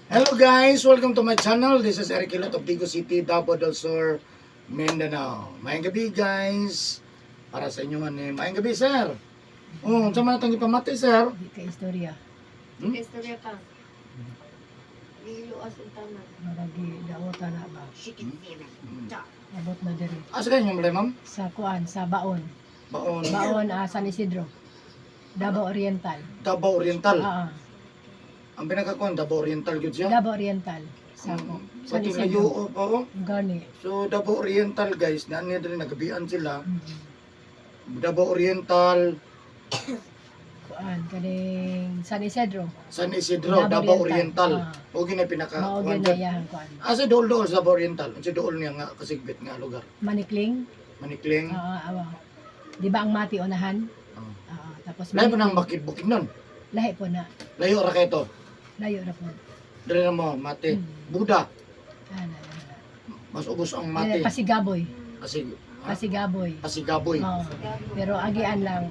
Hello guys! Welcome to my channel. This is Eric Hilot of Digos City, Davao del Sur, Mindanao. Maayong gabi, guys! Para sa inyo nga ni. Maayong gabi, sir! Oh, unsa man atong gipamati, sir? Di ka istorya. Hmm? Istorya ka. Giluas ang tanan. Maragi daota na ba. Abot na diri. Asa kayo yung balay, ma'am? Sa kuan, sa Baon. Baon. Baon, San Isidro. Davao Oriental. Davao Oriental. Ah, Ang pinakakuan, Davao Oriental gyud siya. Davao Oriental. Sa ko. San Pati layo Isidro. pa oh. Gani. So Davao Oriental, guys, na niya diri nagabian sila. Davao Oriental, Kuan kaning San Isidro. San Isidro, Davao Oriental. Ah. O gina pinaka Mao kuan gyud na dyan. iyang kuan. Asa dool-dool sa Davao Oriental? Unsa dool niya nga kasigbit nga lugar? Manikling. Manikling. Ah, awa. Di ba ang Mati unahan? Oh. Ah, tapos Layo pa Manikling. nang bakit-bukid nun. Lahi po na. Layo ra kay to. Layo ra po. Dili na mo, Mati. Buda. Ah, na, na, na. Mas ubos ang Mati. Eh, Pasigaboy. Kasi ha? Pasigaboy. Pasigaboy. Oo. Pero agian lang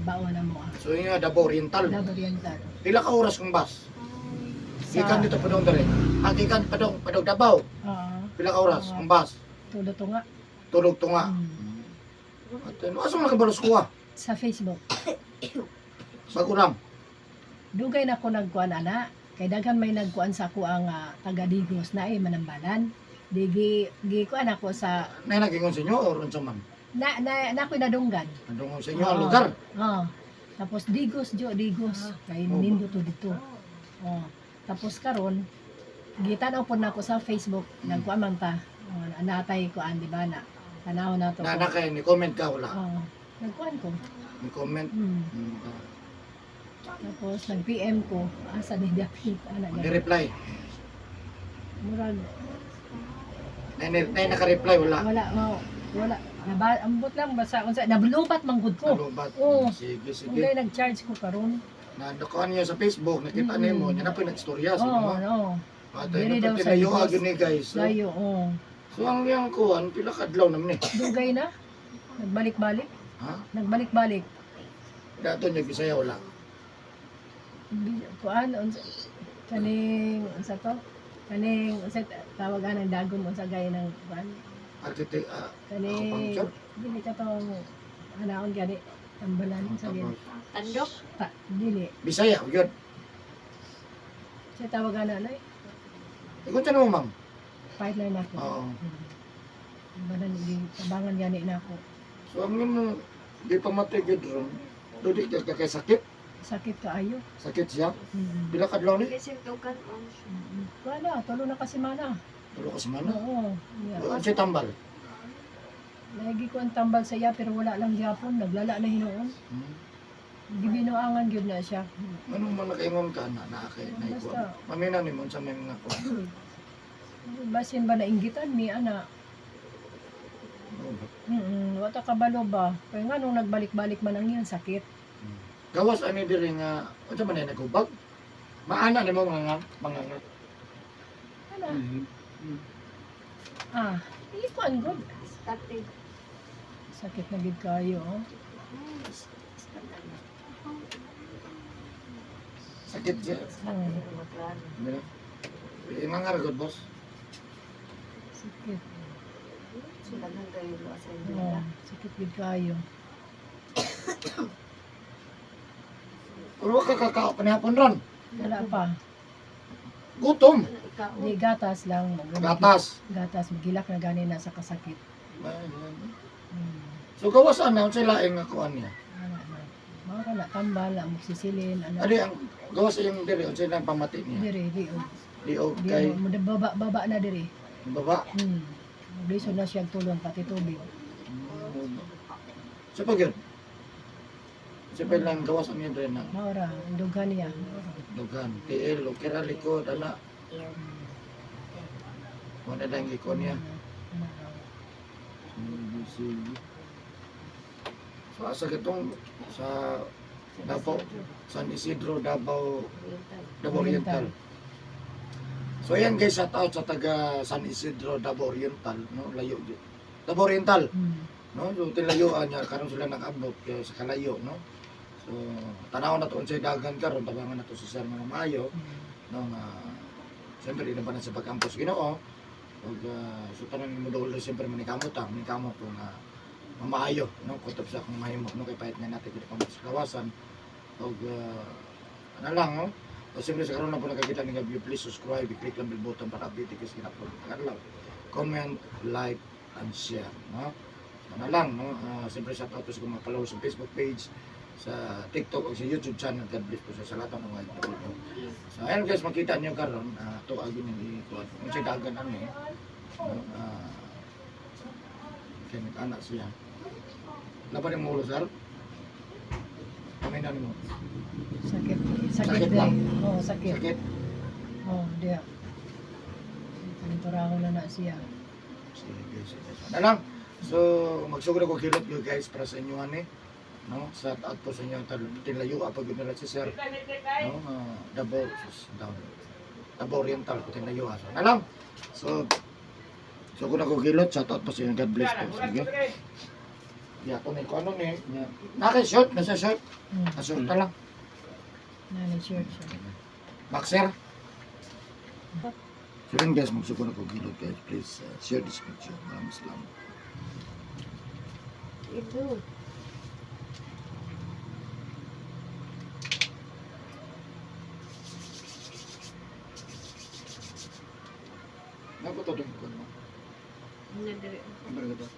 baon na mo. So yun nga, Davao Oriental. Davao Oriental. Pila ka oras kung bus? Sa, Gikan dito padong dere. Ah, gikan padong padong Davao. Oo. Pila ka oras kung bus? Tulo to nga. Tulog tunga. At ano, asa man nakabalos kuha? Sa Facebook. Bago lang. Dugay na ko nagkuan ana. Kay daghan may nagkuan sa ako ang taga Digos na ay manambalan. Di gi gi kuan ako sa Nay nagingon sa inyo or unsa man? na na, na ako'y nadunggan. Nadungon sa inyo ang Oo. lugar. Oo. Tapos Digos jo Digos kay Oo. nindot to dito. Oh. Tapos karon gitan-aw pod nako sa Facebook, nagkuan man ta. Oh, natay kuan di ba na. Tanaw na to. Na na kay ni comment ka wala. Oo. Nagkuan ko. Ni comment. Tapos nag-PM ko, asa ni dapit ana Ni gani. reply. Murag Nay nay naka-reply wala. Wala oh, wala. Naba, ambot lang basta unsa nablubat man gud ko. Nalubat. Oo. Sige, sige. Ungay nag-charge ko karon. Na nakuha niya sa Facebook, nakita nimo, niya na po nagstorya sa Oo, inyo. no. Atay Diri na daw pati sa layo Digos. agad ni guys. So, Layo, oh. so ang iyang kuan pila ka adlaw naman ni. Dugay na. Nagbalik-balik. Ha? Nagbalik-balik. Dato niya Bisaya wala. Kuan unsa kaning unsa to? Kaning unsa tawag anang dagom unsa gay ng kuan? Architect Kaning acupuncture. dili ka tong anaon gani tambalan sa gani. Tandok. Ta, dili. Bisaya yun. Sa tawag ana nay. Ikaw siya mo, ma'am. Partner na ako. Oo. Banan di tabangan gani na ako. So ang imo di pa matigid ron. Do di ka kay sakit. Sakit kaayo. Sakit siya. Pila ka adlaw ni? Kasi tukan on. Wala, tulo na kasi mana. Tulo ka semana. Oo. Yeah. Unsay tambal? Lagi ko ang tambal sa iya pero wala lang gyapon, naglala na hinuon. Gibinuangan gyud na siya. Anong man nakaingon ka na na kay na Basta. Mamina nimo unsa may mga kuan. Basin ba nainggitan mi ana? Wala kabalo ba? Kaya nga nung nagbalik-balik man ang iyang sakit. Gawas ani diri nga unsa man ay nagubag? Maana nimo mga mga nga. Ana. Ah, ikuan good. Stati. Sakit na gid kayo. Oh. Sakit siya. Mira. Ingangar god, boss. Sakit. Sila nang kayo luas ang Oh, sakit gid kayo. Pero wa ka kakao panihapon ron. Wala pa. Gutom. Di gatas lang. Gatas. Gatas. Magilak na gani na sa kasakit. So gawas ana unsay laing nga kuan niya? Ana na. Mga ka na tambal, ang magsisilin, ana. Adi ang gawas iyong diri unsay lang pamati niya? Diri, di oh. Di og Di kay oh, baba, baba na diri. Baba. Lisod na siya tulong pati tubig. So pag yun. Sa pa lang gawas ang diri na Maura, ang dughan niya. Maura. dugan. TL okay ra likod ana. Wala lang gikon niya. Maura. Sige. So asa katong sa Davao, San Isidro, Davao, Davao Oriental. So ayan guys, shout out sa taga San Isidro, Davao Oriental, no? Layo gyud. Davao Oriental, no? So tilayuan niya karon sila nag-abot kay sa kalayo, no? So tanaw na to unsay dagan karon, tabangan na to si Sir mga maayo, no, nga Siyempre, di na ba na sa pag-ampo sa Ginoo. Ug so tanan mo duol, siyempre manikamot ta, manikamot ko nga mamaayo, no, kutob sa akong mahimo, no, kay pahit nga natin kita kamot sa kawasan. Ug ano lang, no? O siyempre sa karon na po nakakita ninyo, please subscribe, i-click lang bell button para update kayo sa gina-upload ko adlaw. Comment, like, and share, no? So, ano lang, no? Siyempre shout out po sa mga followers sa Facebook page, sa TikTok o sa YouTube channel. God bless po sa lahat ng mga idol. So ayun guys, makita niyo karon to agi ning ikuan. Kung siya dagan ano eh. No, kay nag-anak siya. Laban yung ulo, sir. Kamay na nimo. Sakit. Sakit, Sakit day. lang. Oo, sakit. Sakit. Oo, diya. Pinturahon na na siya. Sige, guys. Sige. Na lang. So, magsugod ako kilot yo guys para sa inyo ani. No, shout out po sa inyo tinlayo pag yun nila si sir. No, Davao, down. Davao Oriental ko tinlayo. So, na lang. So, so kung ako kilot, shout out po sa inyo. God bless po. Sige. Ya, ko ni ko ano ni. Naka short, nasa short. Nasa short na lang. Nani shirt siya. Boxer. So yun guys, magsugod ako kilot guys. Please share this video. Maraming salamat. Ito. Naku to dun ko no. Nadiri. Ang barangay to.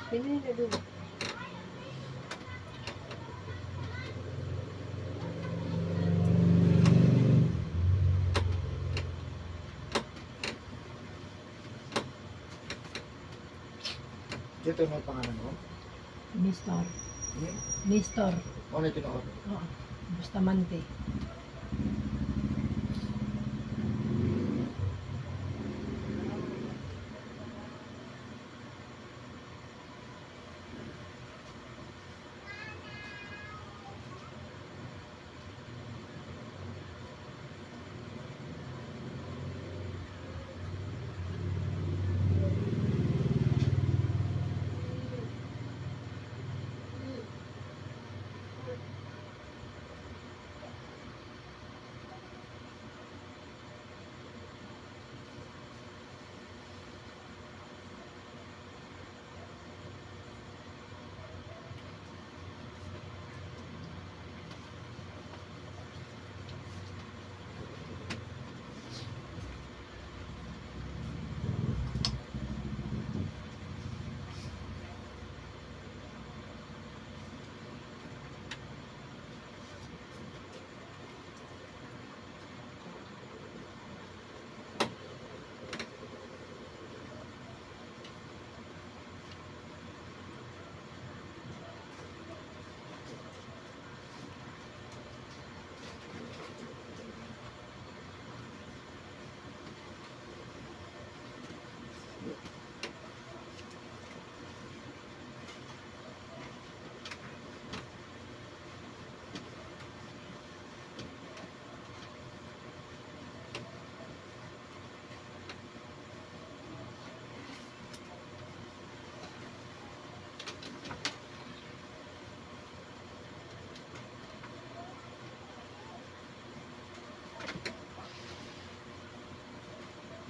Pili na doon. Dito mo ang pangalan mo? Nestor. Hmm? Nestor. Ano yung tinuod? Oo. Bustamante.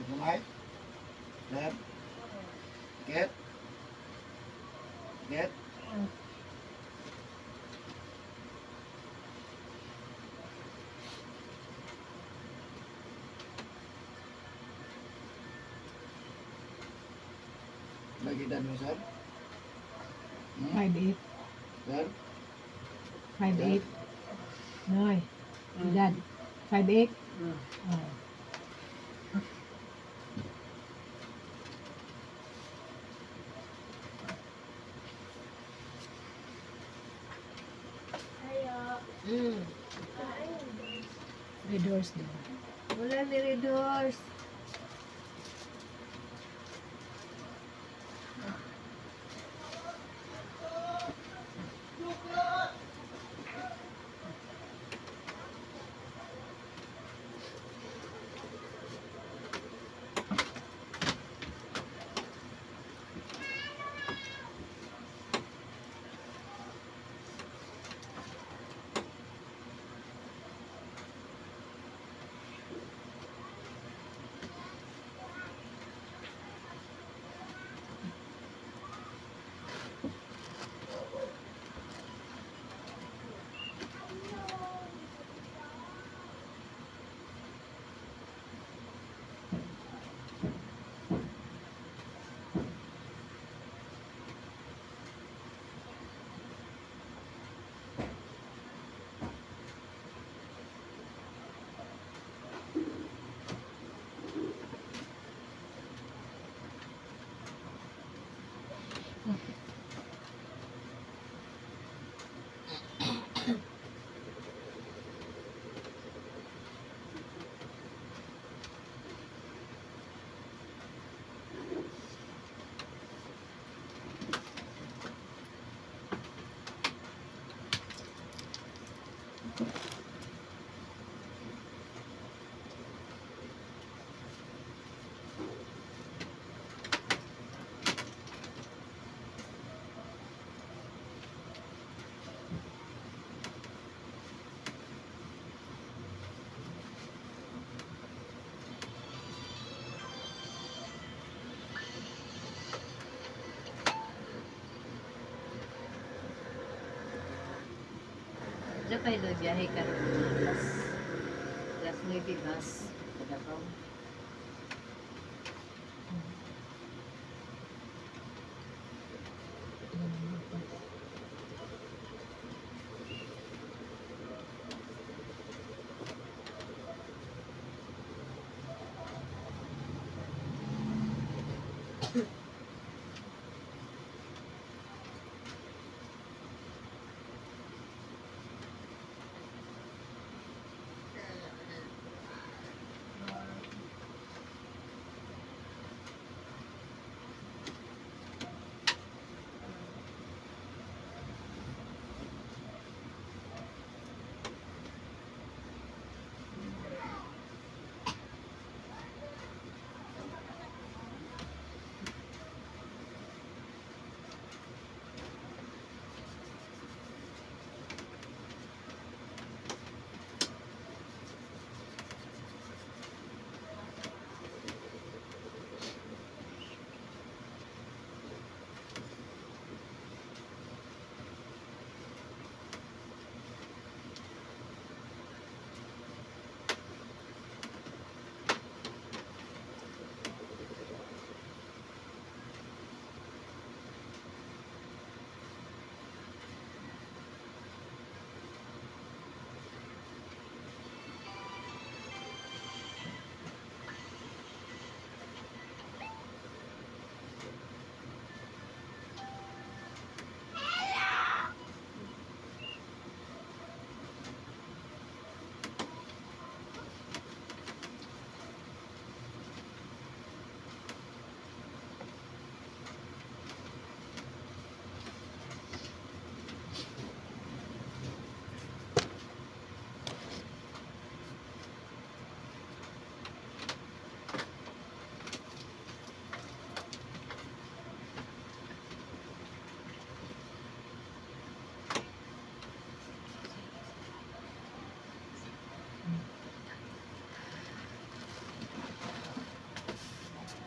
Gamay? Dad? Get? Get? Lagi dan mo, sir? Hmm? 5'8". Sir? 5'8". Noy. Edad. 5'8". Oh. Red horse daw. Wala ni Red Horse. Diyan pa ilo biyahe karon alas 9 bus. Davao.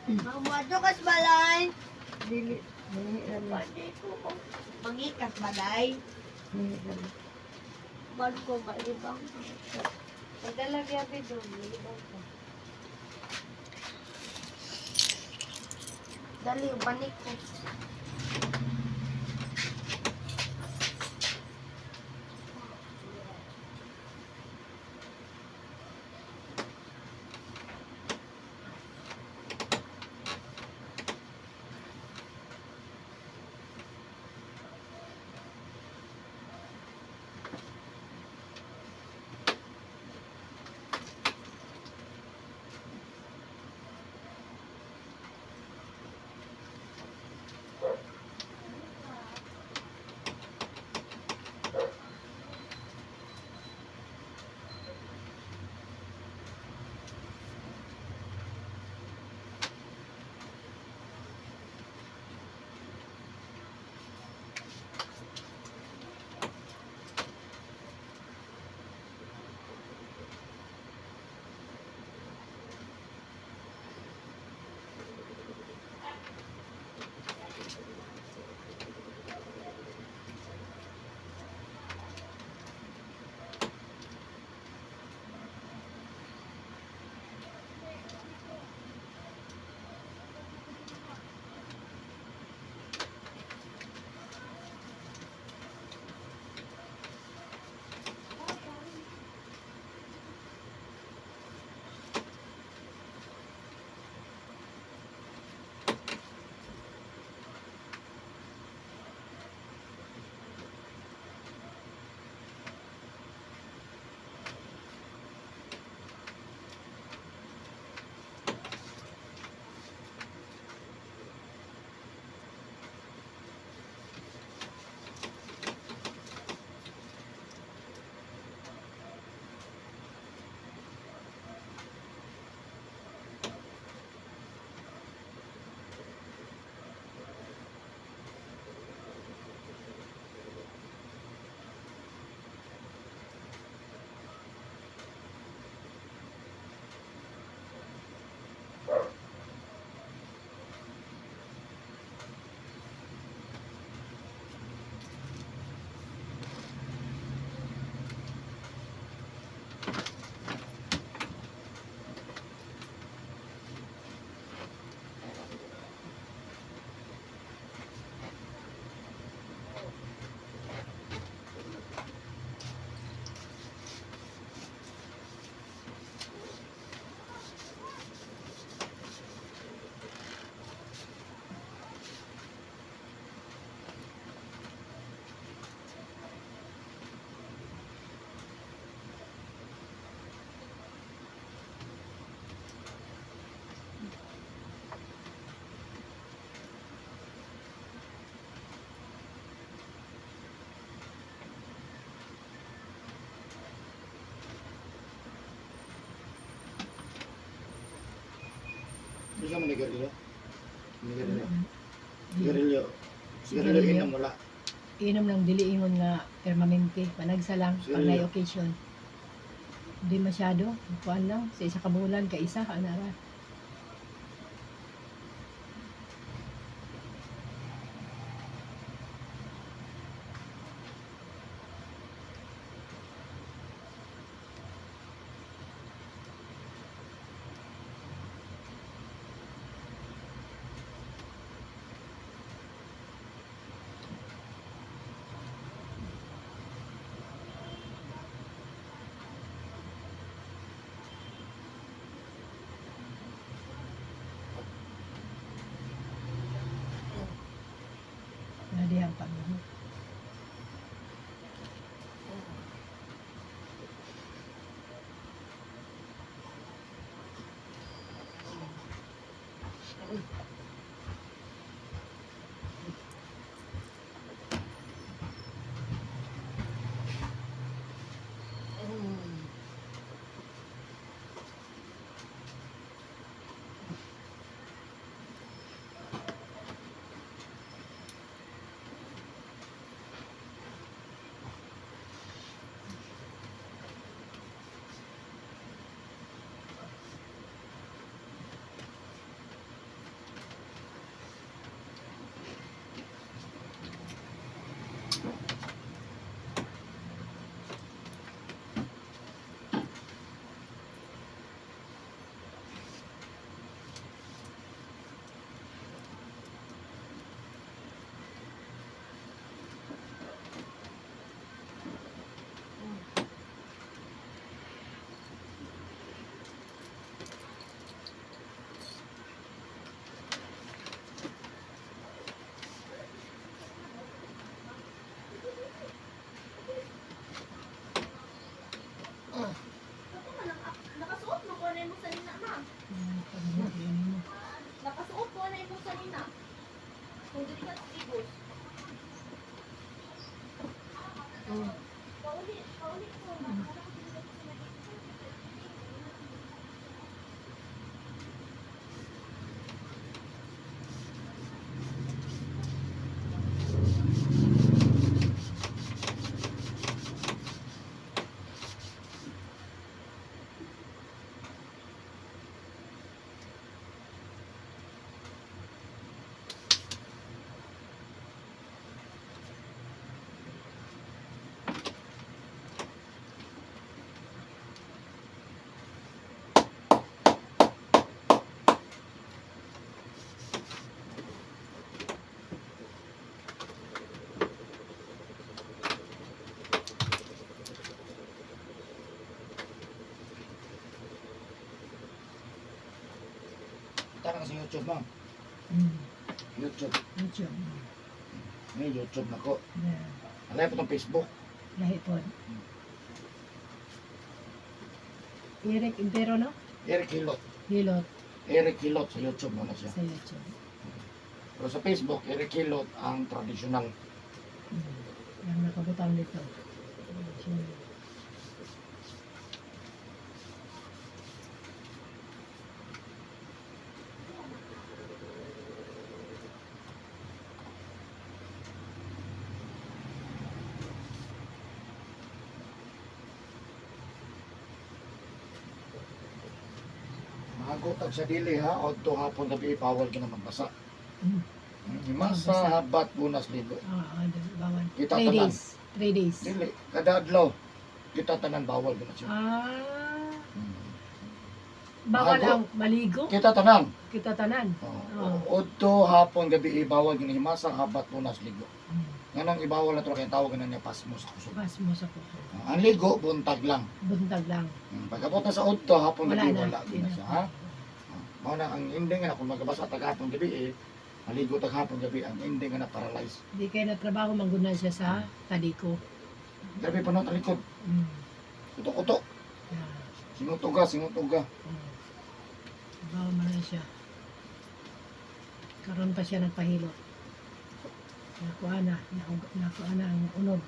Mamuadto kas balay. Dili. Dili ra ni. Pwede ko mangikas balay. Dili ra ni. Bal ko malibang. Padala gyapon doon. Malibang ka. Dali, balik ko. Bisa mo nigarilyo? Nigarilyo. Sigarilyo. Sigarilyo inom wala. Inom ng dili ingon nga permanente, panagsa lang pag Sigarilyo. may occasion. Hindi masyado, kuan lang sa isa ka bulan ka isa ana ra. Punta na ka sa YouTube, ma'am. YouTube. YouTube. May YouTube na ko. Yeah. Alay po itong Facebook. Lahi po. Eric Impero, no? Eric Hilot. Hilot Eric Hilot sa YouTube mo na siya. sa YouTube. Pero sa Facebook, Eric Hilot ang traditional. Yung nakabutang dito. Mahagotag sa dili ha, odto hapon gabi bawal ka na magbasa. Masa habat bunas ligo. Ah, ah, bawal. Kita Three tanan. days. 3 days. Dili, kada adlaw kita tanan bawal gina siya. Ah, bawal Mahago. ang maligo. Kita tanan. Kita tanan. Oh. Odto hapon gabi bawal gina himasa habat bunas ligo. Nganong ibawal na to kay tawag na niya pasmo sa kusog. Pas mo sa kusog. Ang ligo buntag lang. Buntag lang. Pagkabot na sa odto hapon Wala gabi na. wala Di gina na. siya ha. Mao na ang ending nga na kung magabasa tag hapon gabi eh, maligo tag hapon gabi ang ending nga na paralyze. Di kayo natrabaho, mangguna siya sa taliko. Grabe pa no talikod. Kuto-kuto. Yeah. Singutuga, singutuga. Trabaho man na siya. Karon pa siya nagpahilot. Nakuha na. Nakuha na ang unog.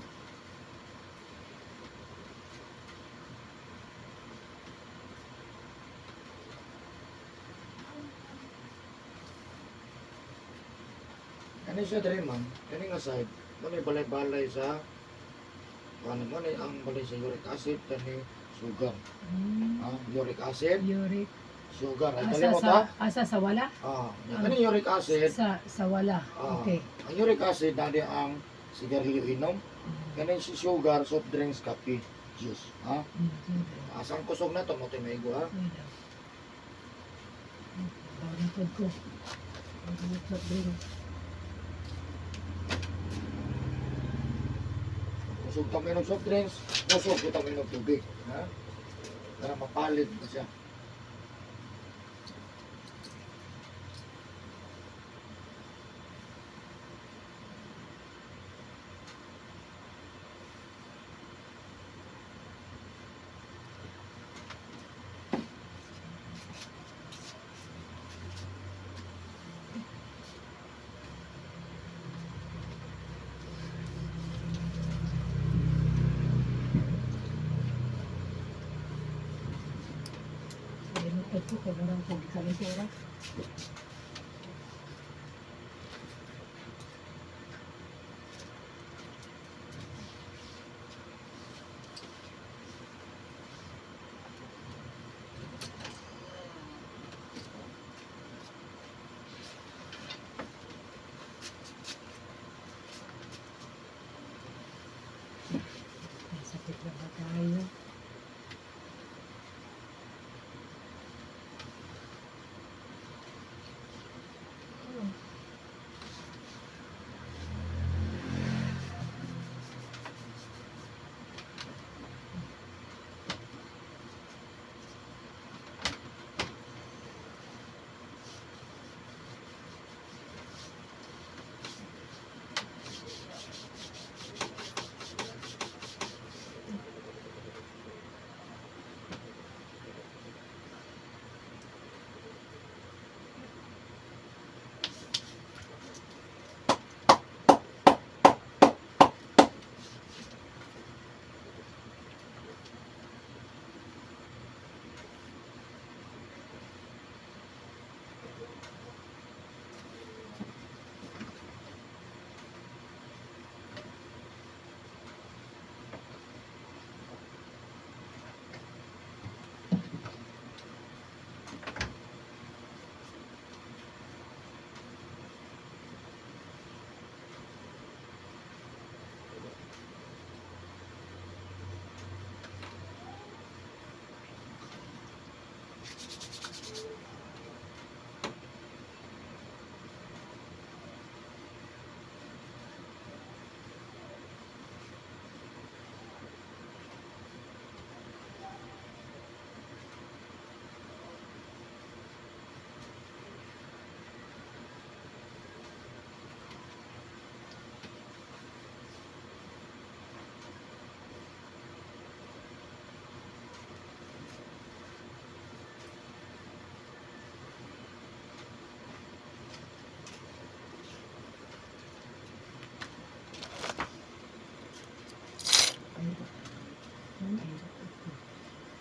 Kani siya diri man, kani nga side, mo ni balay-balay sa ano mo ni ang balay sa uric acid kani sugar. Ah, uric acid, Uric. sugar. Ay Asa kalimot sa, ha. asa sa wala? Ah, kani uric acid, Sa wala. Ah. Okay. Ang uric acid dali ang sigarilyo inom. Kani si sugar, soft drinks, kape, juice, ha? Sugar. Asa ang kusog na to mo to'y maigo ha. Sugar. Bawal po ko. Bawal po ko. Kusog ta minom soft drinks, kusog ko ta minom tubig, ha? Para mapalit na siya. Ginukod ko kay murang kog kalisura. May sakit na ba tayo?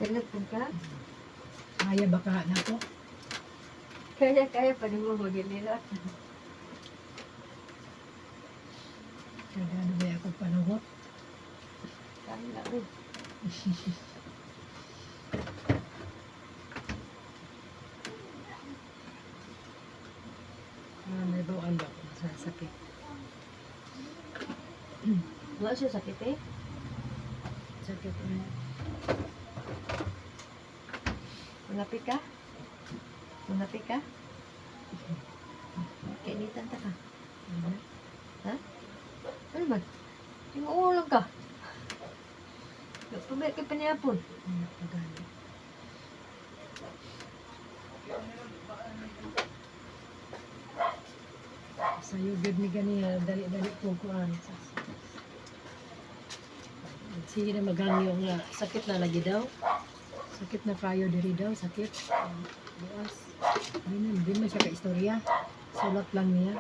Maghilot pud ka? Kaya baka na ko. Kaya kaya pa nimo maghilot. Kaya ano ba ako panuhot? Kaya na rin. Ah, may bawaan ba ako sa sakit? Wala siya sakit eh. Sakit na. Munapi ka? Munapi ka? Kainitan ta ka. Ano? Ha? Ano man? Tinguulang ka. Pabalik ka pa niya po. Ano pagano? Sayo gud ni ganiya, dali-dali ko kuan. Sige na magangyo nga sakit na lagi daw. Sakit na kayo diri daw, sakit. Buas. Di na, di man siya ka istorya. Sulat lang niya.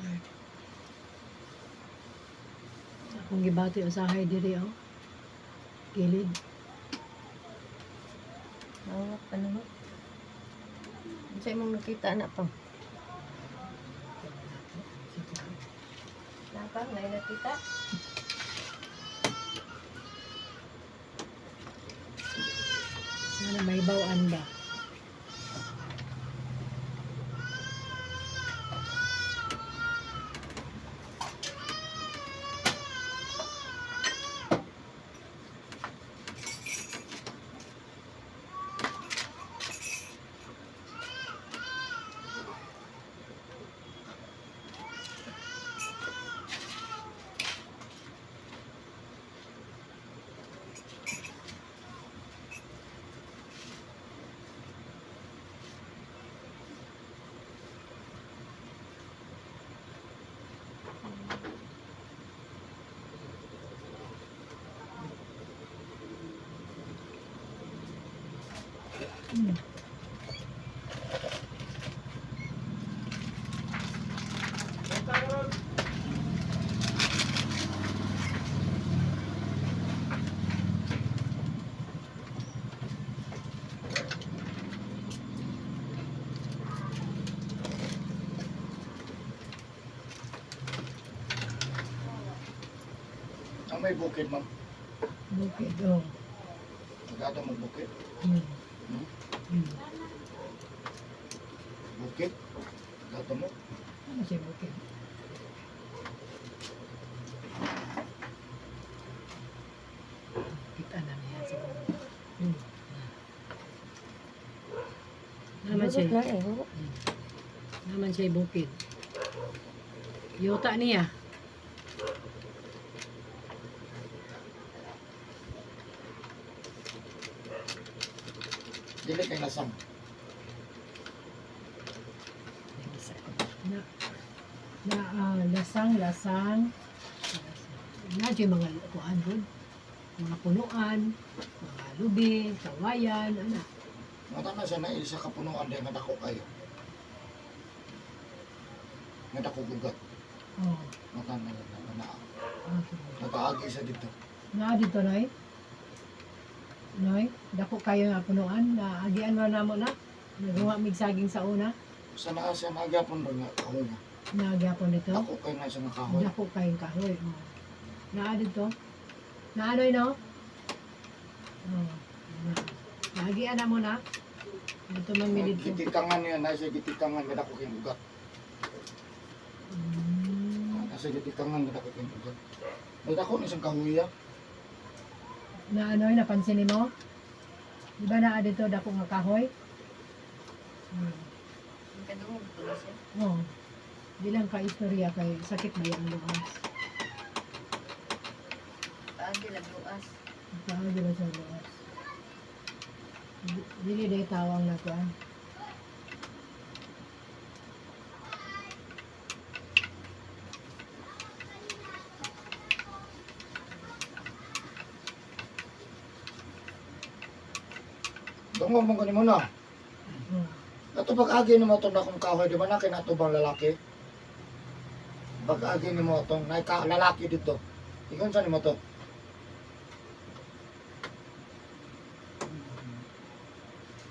Lord. Akong gibati usahay diri oh. Kilid. Oo, panuhot. Sa imong nakita na pa. Napa, may nakita? Sana may bawaan ba? Ang may bukid, ma'am. Bukid oh. Nagkata mo bukid. Hmm? Bukid. Nagkata mo. Ano siya bukid? Kita na niya siguro. Naman siya. Hurot na eh, hurot. Naman siya bukid. Yuta niya. Dili kay lasang. Na, na ah, lasang, lasang. Na Daghan siya mga kuan gud. Mga punuan, mga lubi, kawayan, ana. Mata na siya na isa ka punuan dahil nga dako kayo. Nga dako gugat. Oh. Mata na lang na na. Ah, sige. Nagaagi siya dito. Naa dito, Noy? Noy, dako kayo nga punuan. Naagian mo na mo na. Nagawa mig saging sa una. Sa naa siya nagyapon rin nga kahoy nga. Naagyapon dito. Dako kayo na siya nga kahoy. Dako kayong kahoy. Oh. Naa dito. Naa, Noy, no? Oh. Na. Naagian na mo na. Dito man mi dito. Gitikangan niya, nasa gitikangan nga dako kayong ugat. Nasa gitikangan nga dako kayong ugat. May dako na siyang kahoy ya. Na ano, napansin nimo? Di ba naa dito dako nga kahoy? Ang kadungog ko na siya. Oh. Di lang ka istorya kay sakit ba yung luwas. Paagi lang luas. Paagi lang sa luwas. Dili day tawang na kuan. Dungog mo kanimo na. Oh. Ato pag-agi nimo atong dakong kahoy, di ba na kay nato bang lalaki? Pag-agi nimo atong nay ka lalaki dito. Ikaw sa nimo to?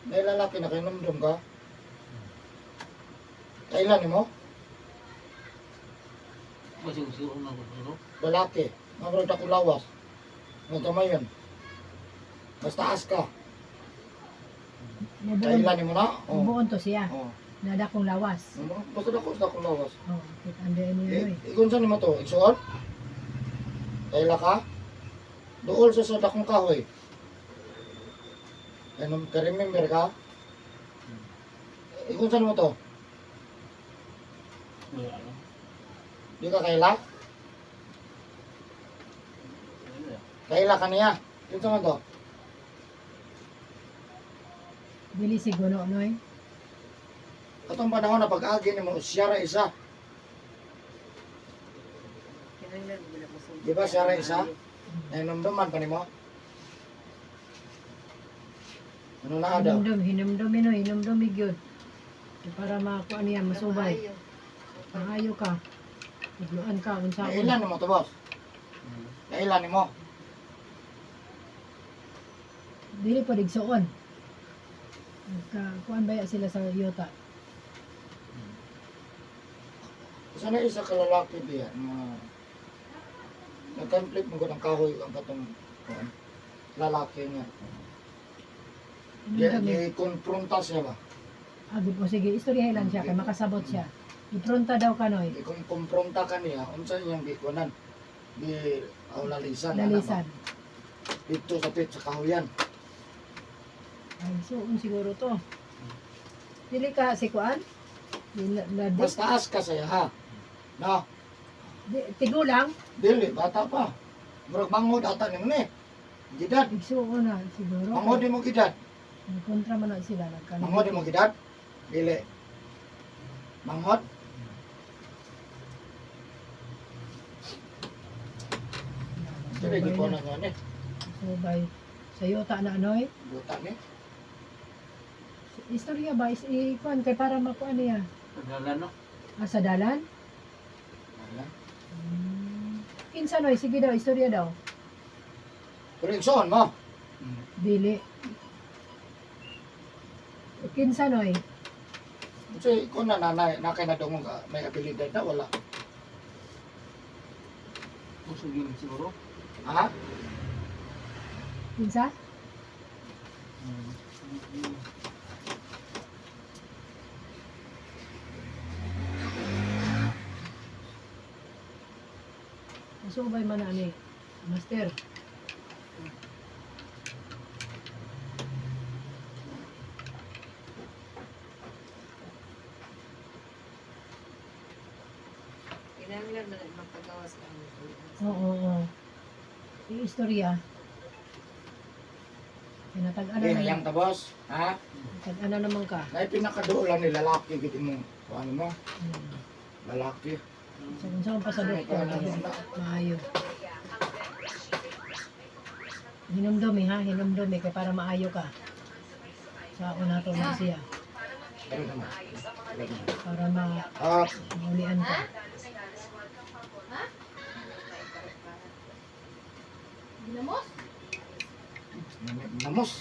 Nay lalaki na kay numdum ka? Kailan nimo? Masing-suon ako siguro. Lalaki. Mabrod ako lawas. Nga kamayon. Basta taas ka. Mabuon, Kailan nimo na? Oh. mabuon to siya. Oh. Na dakong lawas. Basta dako sa akong lawas. Oh, kita ande ni Eh, Noy. ikon sa nimo to, igsuon? Kaila ka? Duol sa dakong kahoy. Ano, ka-remember ka? Ikon sa nimo to? Wala lang. Di ka kaila? Wala. Kaila ka niya. Kinsa man to? Dili si Guno Noy. Atong panahon na pag-agi nimo siya ra isa. Kinahanglan mo na masulti. Di ba siya ra isa? Nainumduman pa nimo? Ano na daw? Hinumdum, hinumdum Noy, hinumdum gyud. Para makuan niya masubay. Maayo ka. Tugluan ka unsa Nailan nimo to, boss? Nailan nimo? Dili po digsuon. Nagka kuan ba ya sila sa yuta? Sa na isa ka lalaki diya na nag-conflict mo ang kahoy ang katong kuan, lalaki niya. Di, Hinumdum di konfronta siya ba? Abi po sige, istoryahin lang siya kay makasabot siya. Ipronta daw ka Noy. Di kung kumpronta ka niya, unsa iyang gikuanan? Di aw lalisan. ana ba? Lalisan. Dito sa pit sa kahoyan. Ay, suon siguro to. Dili ka si kuan? Di, na, na, di, Mas taas ka saya ha. No, di, tigulang? dili bata pa. Murag mangod ata nimo ni. Gidad. Igsuon na siguro. Mangod mo gidad. Kontra man na sila nagka. Mangod mo gidad. Dili. Manghod. Dili gikuanan niya ni. So by sa yuta na Noy. Buta ni. Istorya ba is ikuan kay para makuan niya. Pagdala no? Ah, sa dalan? Wala. Kinsa Noy, sige daw, istorya daw. Pero igsoon mo. Dili. Kinsa Noy? Kasi ikaw na nanay, na kay nadungog ah, may abilidad na wala. Usugin siguro. Ha? Kinsa? Masubay man na ani, Master. Kinahanglan mo na mapagawas ang luas. Oo, oo. Yung istorya. Pinatag-ana Eh, na hayang ta boss. Ha? Tag-ana naman ka. Nay pinakaduolan ni lalaki gid mo. Kung ano mo, lalaki. Sa unsa pa sa doktor. Ano na? Maayo. Hinumdumi ha, hinumdumi kay para maayo ka. Sa ako na to na siya. Pero naman. Pero naman. Para Ah, maulian ka. Ginamos? namos.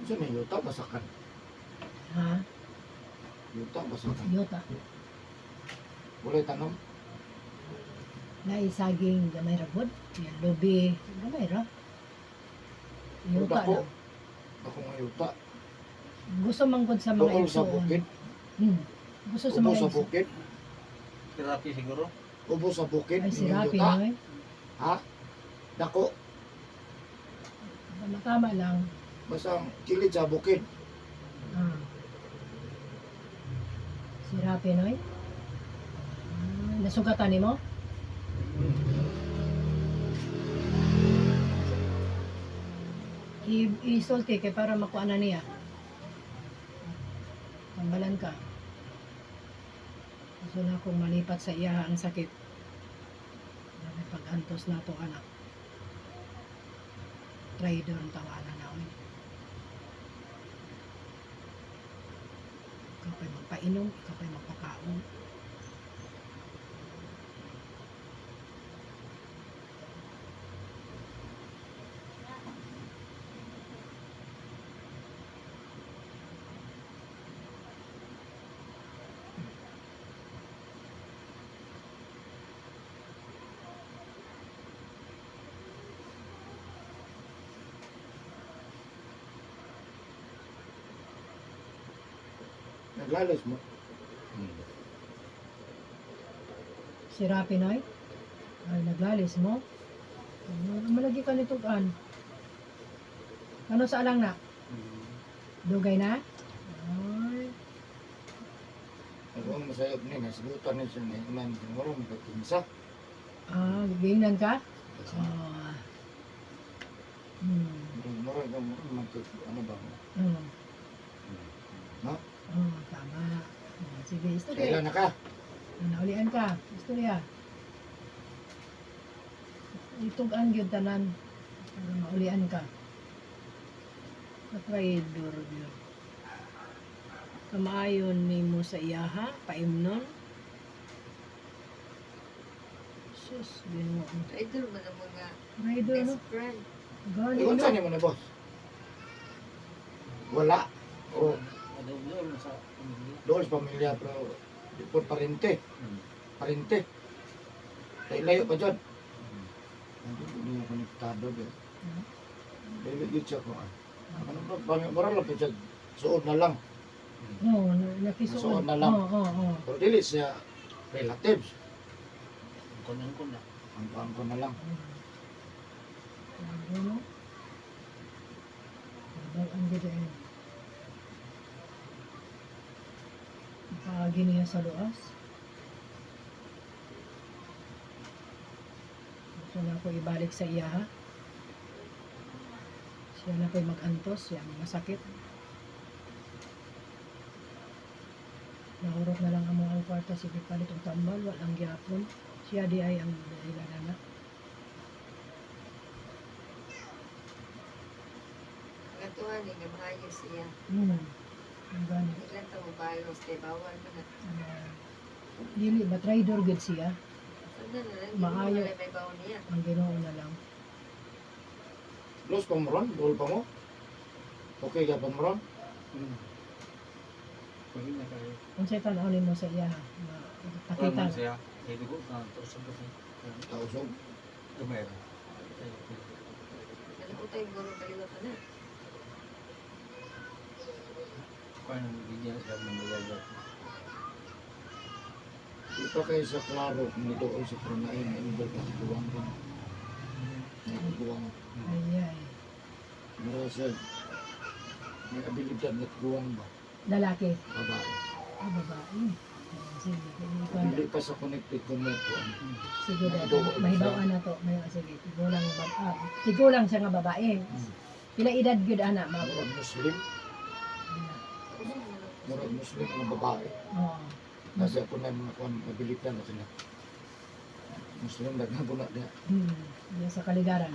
Unsa na yuta basakan? Ha? Yuta basakan. Yuta. Walay tanom. Naisaging gamay ra gud. Yan lubi, gamay ra. Yuta Dako. lang. Ako nga yuta. Gusto manggod sa mga Dool sa igsoon. bukid. Gusto sa Ubo mga sa igsoon. bukid. Therapy siguro. Ubo sa bukid. Ay, si inyong Rapi, yuta. no eh. Ha? Dako. Tama-tama lang. Basta ang kilid sa bukid. Ah. Si Rapi, no eh. Ah, nasugatan nimo? I-isulti kay para makuha na niya. Tambalan ka. Gusto na akong malipat sa iya ang sakit. Grabe pag-antos na to anak. Trader ang tawanan na oy. Ikaw pa'y magpainom, ikaw pa'y magpakaon. Naglalos mo. Si Rapi Noy, ay naglalis mo. Ano, malagi ka nito an. Ano sa alang na? Dugay na? Ay, Ako ang masayop ni, nasilutan ni siya ni Iman. Muro, magkakinsa. ah, giingnan ka? Ah. Muro, muro, ano ba? Oh, No? oh, tama. Oh, sige, istorya. Kailan na ka? Naulian ka. Istorya. Itugan gyud tanan para maulian ka. Katraidor gyud. Kamaayon nimo sa iyaha, paimnon. Sus, Ginoo. Idol mo na mga Traidor no. best friend. Gani Ikon no. saan mo na, boss? Wala. O, Dool sa pamilya. doon sa pamilya, pero di po parente. Parente. Kay layo pa dyan. Hindi ko niya konektado. Ba. Dili yun siya ko. Ah. Ano ba? Mura lang po siya. Suod na lang. Oo, nakisuod. Nasuod na lang. Oo. Pero dili siya relatives. Angkon-angkon na. Angko-angko na lang. Ano? Ang ganda eh. Nakaagi niya sa luas. Gusto na ako ibalik sa iya ha. Siya na ko'y mag-antos, siya ang masakit. Nahurot na lang amo ang kwarta, sige palit og tambal, walang gyapon. Siya di ay ang dahilan na. Katuan ni nga maayo siya. Ang gani. Di lang ta mobalos kay bawal man na. Ah, dili ba traidor gud siya? Sundan na lang Maayo. Ginoo may bawo niya. Ang Ginoo na lang. Los pa mo ron? Dol pa mo? Okay ka pa mo ron? Pwede na kayo. Unsay tan-aw nimo sa iya ha? Wala Pakita. man siya. Kay dugo na tusog kasi. Kausog. Gamay ra. Ay, Nalutay guro kaliwa ka na. Kuan ang bigyan siya ng mayagat. Di pa kayo sa klaro kung nidool sa Brunei na involved na tiguang ron. May tiguang. Ay ay. Mura siya. May abilidad na tiguang ba? Lalaki. Babae. Ah, babae. Ah, sige, ikaw na. Hindi pa sa connected ko mo. Sige, dahil mahibaw na to. May sige, tigulang tigulang siya nga babae. Pila edad gyud ana, ma. Murag Muslim. Murag Muslim nga babae. Oo. Nasa ako na mga kuan abilidad na sila. Muslim daghan po na diha. Diyan sa Kaligaran.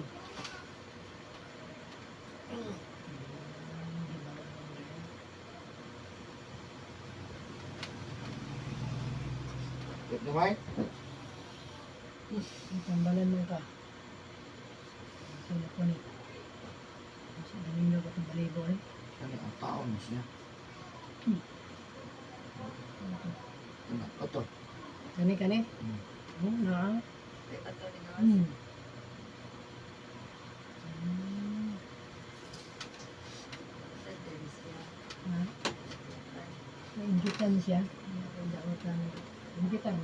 Wait na may? Tambalan mo ka. Sino ko ni? Sa Domingo ko itong balibo eh. Ano ang taon na siya? Ano? Ato. Kani kani? Oh, na. Kay ato ni nga. Sundan siya. Ha? Nainggitan siya. Dautan. Inggitan.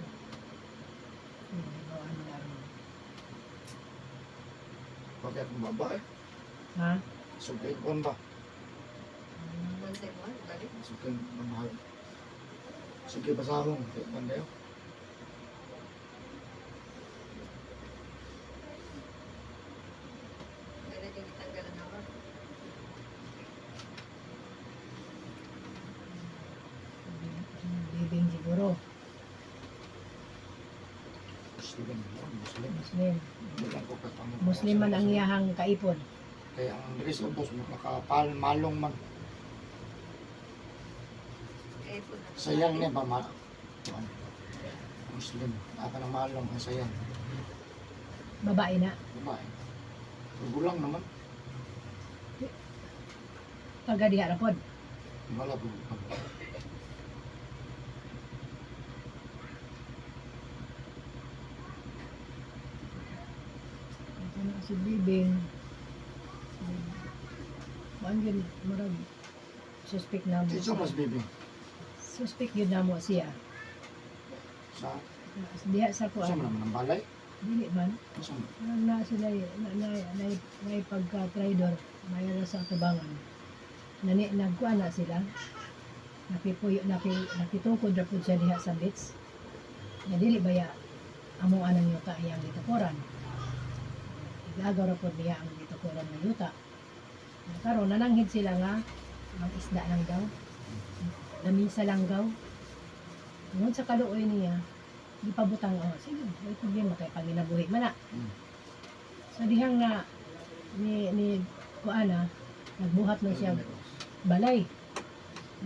Bawaan na lang. Bakit akong babae? Ha? Sugay kuan ba? Unsay mo balik. Sugay mamahal. Sugay basahong. Kaya kuan dayo. Kaya yung gitanggal ang hawa. Bibing siguro. Muslim. Muslim. Muslim. Hindi lang ko katamo. Muslim man ang iyahang kaipon. Kaya ang Andres Ubos, nakapal, malong man. Kay po na. Sayang niya ba? Kuan. Muslim. Aka ng malong ang sayang. Babae na. Babae. Gulang naman. Taga diha ra pod. Wala po. Ito na si Bibing. Kuan yun, murag suspect na mo. Dito mas bibi. Suspect yun na mo siya. Sa Diha sa sa kuan. man naman ang balay. Dili man. Sa man. Murag na sila na na na, na pagka-trader mayroon sa atubangan. Nani nagkuan na sila. Nakipuyo nakitukod ra pud siya diha sa beach. Nga dili baya amo anang yuta iyang gitukoran. Igagaw ra pud niya ang gitukoran nga yuta. Karon nananghid sila nga ang isda lang daw. Lamisa lang daw. Ngun sa kaluoy niya, gipabutang oh, sige, may problema kay panginabuhi man na. So dihang nga ni kuana nagbuhat na siya balay.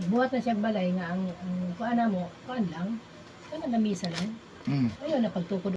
Nagbuhat na siya balay nga ang kuana mo, kuan lang, kana lamisa lang. Ayun na pagtukod.